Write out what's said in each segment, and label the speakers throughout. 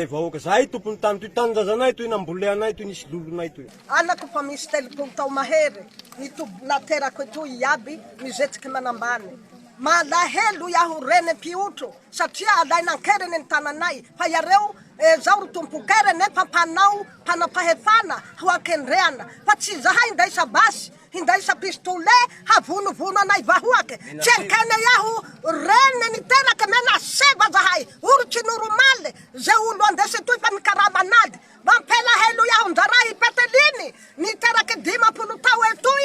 Speaker 1: Vahoaka zahay tompony tany toy tanindrazanay toy namboleanay toy nisy lolonay toy.
Speaker 2: Anako fa misy 30 tao mahery ny toby naterako etoy iaby mizetsiky manambany. Malahelo iaho reny mpiotro satria alaina ankeriny ny tananay fa iareo zao ry tompokere nefa mpanao mpanam-pahefana ho ankendreana fa tsy zahay indaisa basy Hindaisa pistolet havonovono anay vahoake. Tsy enkene iaho rene niterake mena seba zahay oro tsy noromale ze olo andese toy fa mikarama anady. Mampelahelo iaho ndraraha i Peteliny niterake 50 tao etoy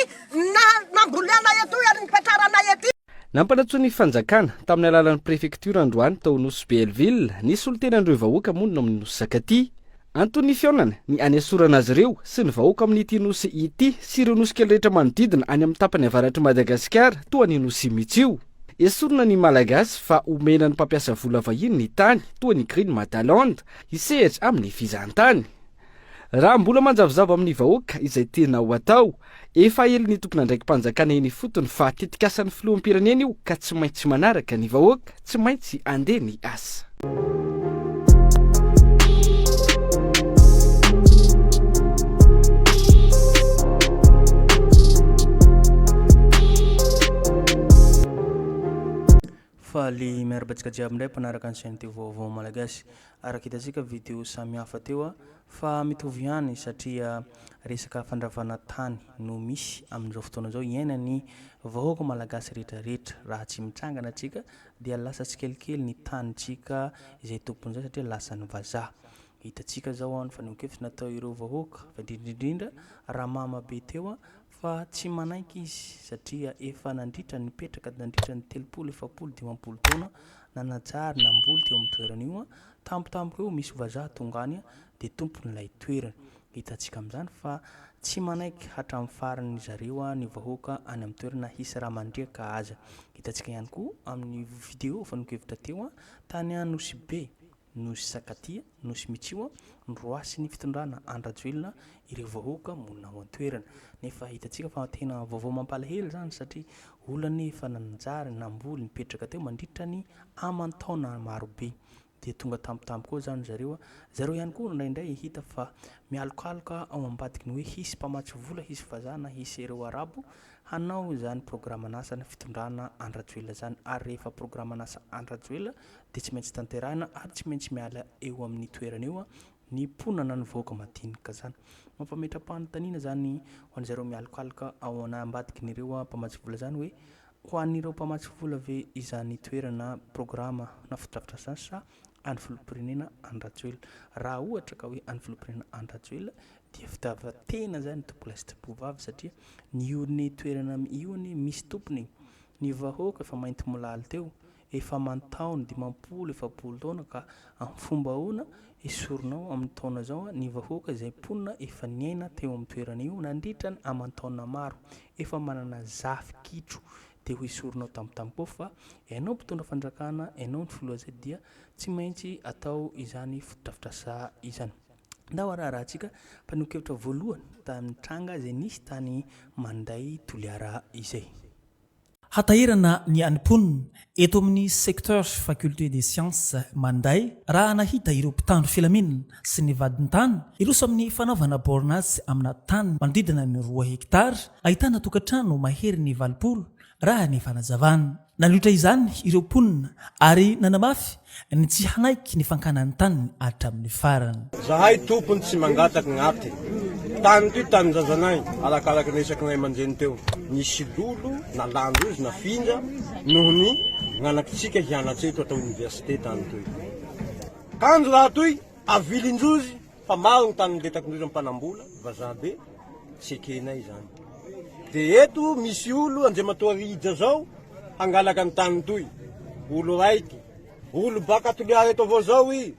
Speaker 2: na namboly anay etoy ary nipetraranay ety.
Speaker 3: Nampanantsoa ny fanjakana, tamin'ny alalan'ny prefektiora androany tao Nosy Be Helleville, ny solontenan'ireo vahoaka monina ao amin'ny Nosy Sakatia. Anton'ny fihaonana, ny hanesorana azy ireo sy ny vahoaka amin'ity nosy ity sy ireo nosy kely rehetra manodidina any amin'ny tapany avaratr'i Madagasikara toa an'i Nosy Mitsio. Esorina ny Malagasy fa omena ny mpampiasa vola vahiny ny tany toa ny Green Madaland hisehatra amin'ny fizahantany. Raha mbola manjavozavo amin'ny vahoaka izay tena ho atao, efa aelin'ny tompon'andraiki-panjakana eny ifotony fa tetikasan'ny filoham-pirenena io ka tsy maintsy manaraka ny vahoaka, tsy maintsy andeha ny asa.
Speaker 4: Faly miarahaba antsika jiaby indray mpanaraka ny chaîne TV Vaovao Malagasy. Araka hitantsika vidéo samihafa teo fa mitovy ihany satria resaka fandravana tany no misy amin'izao fotoana izao iainan'ny vahoaka malagasy rehetra rehetra. Raha tsy mitsangana tsika dia lasa tsikelikely ny tanintsika izay tompon'izay satria lasan'ny vazaha. Hitantsika izao ny fanehoan-kevitra natao ireo vahoaka fa indrindra indrindra Ramama be teo fa tsy manaiky izy satria efa nandritra nipetraka nandritra ny 30, 40, 50 taona nanajary namboly teo amin'ny toerana io, tampotampoka eo misy vazaha tonga any dia tompon'ilay toerana. Hitantsika amin'izany fa tsy manaiky hatramin'ny farany zareo ny vahoaka any amin'ny toerana hisy rà mandriaka aza. Hitantsika ihany koa amin'ny vidéo fanehoan-kevitra teo tany Anosibe. Nosy Sakatia, Nosy Mitsiwa, noroasin'ny fitondrana Andry Rajoelina ireo vahoaka monina ao an-toerana. Nefa hitantsika fa tena vaovao mampalahelo izany satria olona anie efa nanjary namboly nipetraka teo mandritra ny aman-taona marobe. Dia tonga tampotampoka eo izany zareo. Zareo ihany koa indraindray hita fa mialokaloka ao ambadiky ny hoe hisy mpamatsy vola, hisy vazaha na hisy ireo arabo hanao izany programan'asa na fitondrana Andry Rajoelina izany. Ary rehefa programan'asa Andry Rajoelina dia tsy maintsy tanterahina ary tsy maintsy miala eo amin'ny toerana eo ny mponina na ny vahoaka madinika zany. Mampametra-panontaniana zany ho an'izareo mialokaloka ao ambadikin'ireo mpamatsy vola zany hoe ho an'ireo mpamatsy vola ve izany toerana, programa na fotodrafitrasa izany sa an'ny filoham-pirenena Andry Rajoelina. Raha ohatra ka hoe an'ny filoham-pirenena Andry Rajoelina dia fitiavan-tena zany tompokolahy sy tompokovavy satria ny io toerana io anie misy tompony e, ny vahoaka efa maintimolaly teo Efa aman-taona, 50, 40 taona ka amin'ny fomba ahoana esorinao amin'ny taona izao ny vahoaka izay mponina efa niaina teo amin'ny toerana io nandritra ny aman-taona maro, efa manana zafy kitro dia ho esorinao tampotampoka fa ianao mpitondra fanjakana, ianao ny filoha izay dia tsy maintsy atao izany fotodrafitrasa izany. Ndao araharahantsika mpaneho-kevitra voalohany tamin'ny tranga izay nisy tany Manday Toliara izay.
Speaker 5: Hatahirana ny an'ny mponina eto amin'ny Secteur Faculté des Sciences Manday raha nahita ireo mpitandro filaminana sy ny vadintany hiroso amin'ny fanaovana bornage amina tany manodidina ny roa hektara ahitana tokantrano maherin'ny 80 raha ny fanazavana. Nanohitra izany ireo mponina ary nanamafy ny tsy hanaiky ny fankana ny taniny hatramin'ny farany.
Speaker 1: Zahay tompony tsy mangatak gnaty tany toy tanindrazanay arakaraky ny resaky ray aman-dreny teo nisy lolo nalandrozy nafindra noho ny gnanakitsika hianatsa eto atao université tany toy kanjo raha toy avilindrozy Fa maro ny tany niletakindrozy am mpanambola vazaha be tsy ekenay izany. De eto misy olo Andriamatoa Rija zao hangalaka ny tany toy. Olo raiky, olo baka Toliara eto avao zao i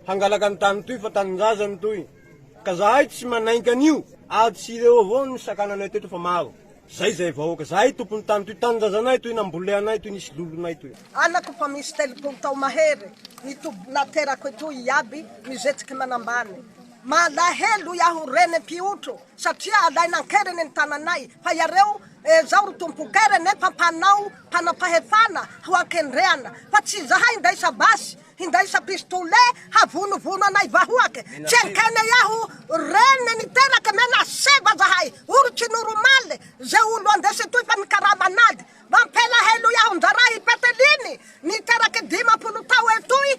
Speaker 1: hangalaka ny tany toy fa tanindrazany toy. Ka zahay tsy manainky an'io ary tsy ireo avao no nisakananay teto fa maro. Zay zay vahoaka, zahay tompony tany toy, tanindrazanay toy, namboleanay toy, nisy lolonay toy.
Speaker 2: Anako fa misy 30 tao mahery ny toby naterako etoy iaby mizetsiky manambany. Malahelo iaho reny mpiotro satria alaina ankeriny ny tananay fa iareo. Ezao ry tompokere nefa mpanao mpanam-pahefana ho ankendrehana fa tsy izahay hindaisa basy hindaisa pistolet havonovono anay vahoake tsy enkene iaho reny niterake mena seba zahay oro tsy noromale ze olo andesy toy fa nikarama anady mampelahelo iaho ndraraha i peteliny niterake 50 tao etoy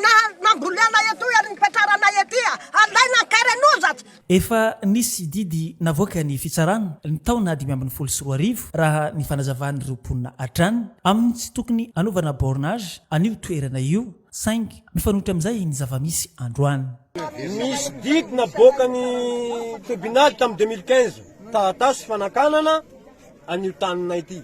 Speaker 2: na namboleanay etoy ary nipetraranay etia alaina ankerenozatry
Speaker 5: Efa nisy didy navoakan'ny fitsarana ny taona 2015, raha ny fanazavan'ireo mponina hatrany, amin'ny tsy tokony hanaovana bornage an'io toerana io, saingy mifanohitra amin'izay ny zava-misy androany.
Speaker 1: Nisy didy navoakan'ny tribonaly tamin'ny 2015, taratasy fanakanana an'io taninay ity.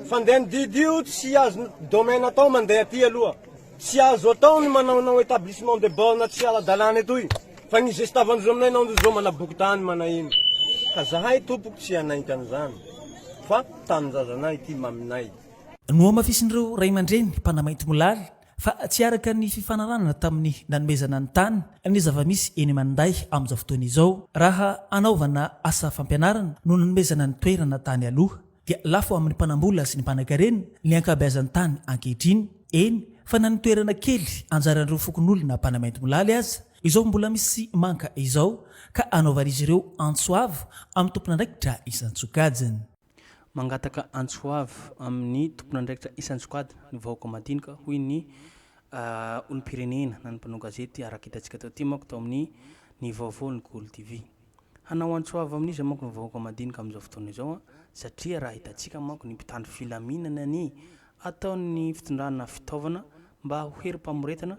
Speaker 1: Fandehan'ny didy io tsy azo domaine atao mandeha aty aloha. Tsy azo atao ny manaonao établissement de borne tsy ara-dalàna etoy fa ny gestavan-drozy aminay nao ndrozy zao manaboky tany mana ino ka zahay tompoko tsy hanainka an'izany fa tanindrazanay ity maminay.
Speaker 5: Nohamafisin'ireo ray aman-dreny mpanamainty molaly fa tsy araka ny fifanarahana tamin'ny nanomezana ny tany ny zava-misy eny Maninday amin'izao fotoana izao raha hanaovana asa fampianarana no nanomezana ny toerana tany aloha. dia lafo amin'ny mpanambola sy ny mpanankarena ny ankabeazan'ny tany ankehitriny, eny fa na ny toerana kely anjaran'ireo fokonolona mpanamaintimolaly aza izao mbola misy manka izao ka anaovan'izy ireo antso avo amin'ny tompon'andraikitra isan-tsokajiny.
Speaker 4: Mangataka antso avo amin'ny tompon'andraikitra isan-tsokajiny ny vahoaka madinika, hoy ny olom-pirenena na ny mpanao gazety araka hitantsika tao ity manko tao amin'ny ny vaovao ny Kolo TV. Hanao antso avo amin'iza manko ny vahoaka madinika amin'izao fotoana izao satria raha hitantsika manko ny mpitandro filaminana anie ataon'ny fitondrana fitaovana mba ho herim-pamoretana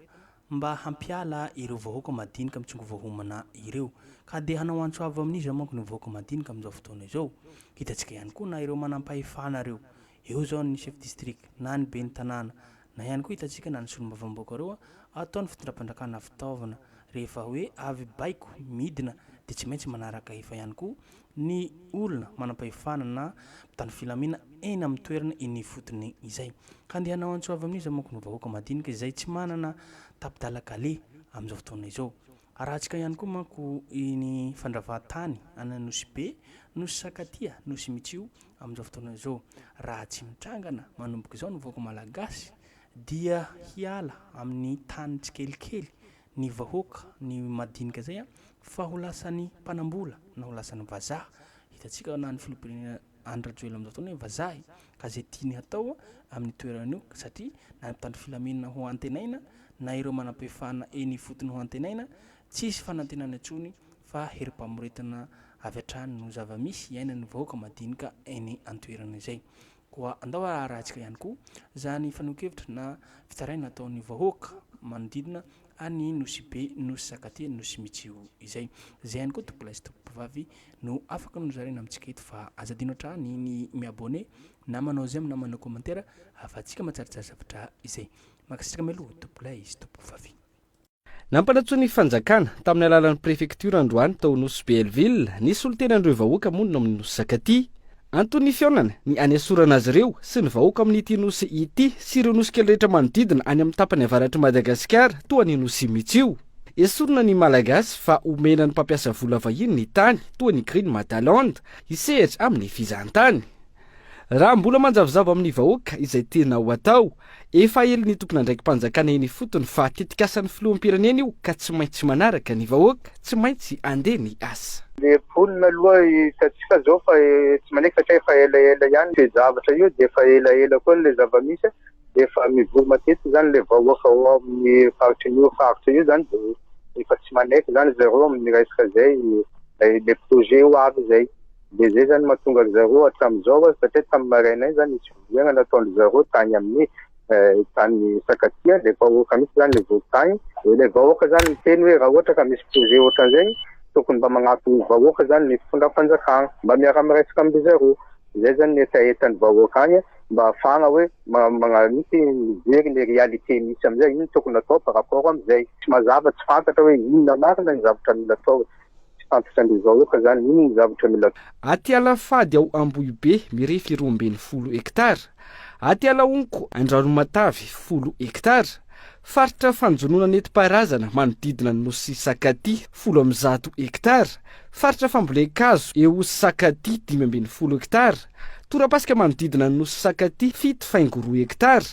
Speaker 4: mba hampiala ireo vahoaka madinika mitsongo voahomana ireo. Ka dia hanao antso avo amin'iza manko ny vahoaka madinika amin'izao fotoana izao? Hitantsika ihany koa na ireo manampahefana ireo, eo izao ny chef district na ny ben'ny tanàna na ihany koa hitantsika na ny solombavambahoaka ireo ataon'ny fitondram-panjakana fitaovana rehefa hoe avy baiko midina dia tsy maintsy manaraka efa ihany koa ny olona manam-pahefana na mpitandro filamina eny amin'ny toerana eny ifotony izay. Ka andeha hanao antso avo amin'iza manko no vahoaka madinika izay tsy manana tapi-dalan-kaleha amin'izao fotoana izao. Arahantsika ihany koa manko iny fandravan-tany any Anosibe, Nosy Sakatia, Nosy Mitsio amin'izao fotoana izao. Raha tsy mitrangana manomboka izao ny vahoaka malagasy dia hiala amin'ny tany tsikelikely ny vahoaka, ny madinika izay fa ho lasan'ny mpanambola na ho lasan'ny vazaha. Hitantsika na ny filoham-pirenena Andry Rajoelina amin'izao fotoana hoe vazaha e, ka izay tiany hatao amin'ny toerana io satria na ny mpitandro filaminana ho antenaina na ireo manam-pahefana eny ifotony ho antenaina, tsisy fanantenana intsony fa herim-pamoretana avy hatrany no zava-misy iainan'ny vahoaka madinika eny an-toerana izay. Koa andao arahantsika ihany koa izany fanehoan-kevitra na fitarainana ataon'ny vahoaka manodidina an'i Nosy Be, Nosy Sakatia, Nosy Mitsio izay. Izay ihany koa tompokolahy sy tompokovavy no afaka nozaraina amintsika eto fa aza adino hatrany ny mi-abonner na manao j'aime na manao commentaire ahafahantsika mahatsaratsara zavatra izay. Mankasitraka mialoha tompokolahy sy tompokovavy.
Speaker 3: Nampanantsoa ny fanjakana, tamin'ny alalan'ny prefektiora androany tao Nosy Be Helleville, ny solontenan'ireo vahoaka monina ao amin'ny Nosy Sakatia. Anton'ny fihaonana, ny hanesorana azy ireo sy ny vahoaka amin'ity nosy ity sy ireo nosy kely rehetra manodidina any amin'ny tapany avaratr'i Madagasikara toa an'i Nosy Mitsio. Esorina ny Malagasy fa omena ny mpampiasa vola vahiny ny tany toa ny Green Madaland hisehatra amin'ny fizahantany. Raha mbola manjavozavo amin'ny vahoaka izay tiana ho atao, efa aelin'ny tompon'andraiki-panjakana eny ifotony fa tetikasan'ny filoham-pirenena io ka tsy maintsy manaraka ny vahoaka, tsy maintsy andeha ny asa.
Speaker 6: Le mponina aloha hitantsika zao fa tsy manaiky satria efa elaela ihany toe-javatra io dia efa elaela koa le zava-misy dia efa mivory matetika zany le vahoaka ao amin'ny faritry an'io faritra io zany dia efa tsy manaiky zany zareo amin'ny resaka zay le projet ho avy zay. Dia izay izany mahatonga ry zareo hatramin'izao satria tamin'ny maraina iny izany nisy fivoriana nataon-dry zareo tany amin'ny tany Sakatia, ilay vahoaka mihitsy izany ilay vory tany. Dia ilay vahoaka izany niteny hoe raha ohatra ka misy projet ohatran'izay tokony mba magnatona ny vahoaka izany ny fitondram-panjakana, mba miara-miresaka amin-dry zareo. Izay izany ny hetahetan'ny vahoaka any mba hahafahana hoe magnano mijery ny réalité misy amin'izay, inona tokony atao par rapport amin'izay. Tsy mazava, tsy fantatra hoe inona marina ny zavatra mila atao. Tsy fantatra ny vahoaka zany inona ny zavatra mila atao.
Speaker 3: Aty Alafady ao Ambohibe mirefy 12 hektara, aty Alahonko Andranomatavy folo hektara. Faritra fanjonoana nentim-paharazana manodidina ny nosy Sakatia, 110 hektara. Faritra fambolen-kazo eo Sakatia, 15 hektara. Torapasika manodidina ny nosy Sakatia, 7,2 hektara.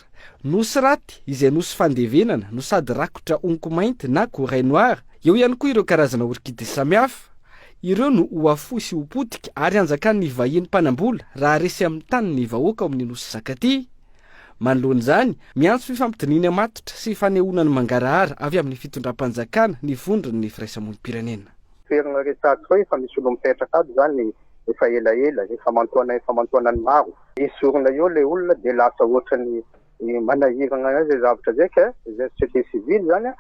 Speaker 3: Nosy Raty, izay nosy fandevenana no sady rakotra honko mainty na corail noir. Eo ihany koa ireo karazana orchidées samihafa. Ireo no ho afoy sy ho potika ary hanjakan'ny vahiny mpanambola raha resy amin'ny tany ny vahoaka ao amin'ny nosy Sakatia. Manoloana izany, miantso fifampidinihina matotra sy fanehoana ny mangarahara avy amin'ny fitondram-panjakana ny vondron'ny firaisamonim-pirenena.
Speaker 6: Toerana resahantsika hoe efa misy olona mipetraka ato izany efa elaela, efa aman-taona efa aman-taonany maro. Esorina eo ilay olona dia lasa ohatran'ny manahirana azy izay zavatra izay ka izay société civile izany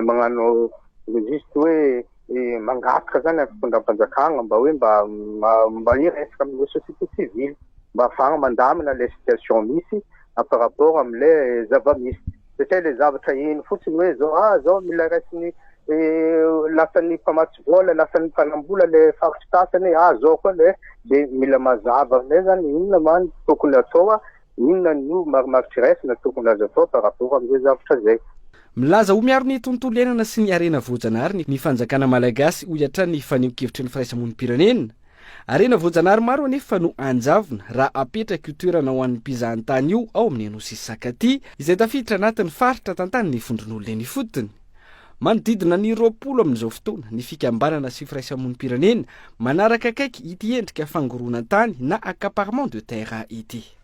Speaker 6: magnano juste hoe mangataka zany amin'ny fitondram-panjakana mba hoe mba mba hiresaka amin'ilay société civile mba ahafahana mandamina ilay situation misy par rapport amin'ilay zava-misy satria ilay zavatra heno fotsiny hoe zao ah zao mila raisin'ny lasan'ny mpamatsy vola lasan'ny mpanambola ilay faritry sasany ah zao koa le de mila mazava aminay zany inona ma ny tokony atao Inona no marimaritra iraisana tokony azo atao par rapport amin'izay zavatra izay?
Speaker 3: Milaza ho miaro ny tontolo iainana sy ny harena voajanahary ny fanjakana malagasy, hoy hatrany ny fanehoan-kevitry ny firaisamonim-pirenena. Harena voajanahary maro anefa no hanjavona raha apetraka io toerana ho an'ny mpizahantany io ao amin'ny Nosy Sakatia, izay tafiditra anatin'ny faritra tantanin'ny vondron'olona eny ifotony. Manodidina ny 20 amin'izao fotoana ny fikambanana sy firaisamonim-pirenena manaraka akaiky ity endrika fangoronan-tany na accaparement de terre ity.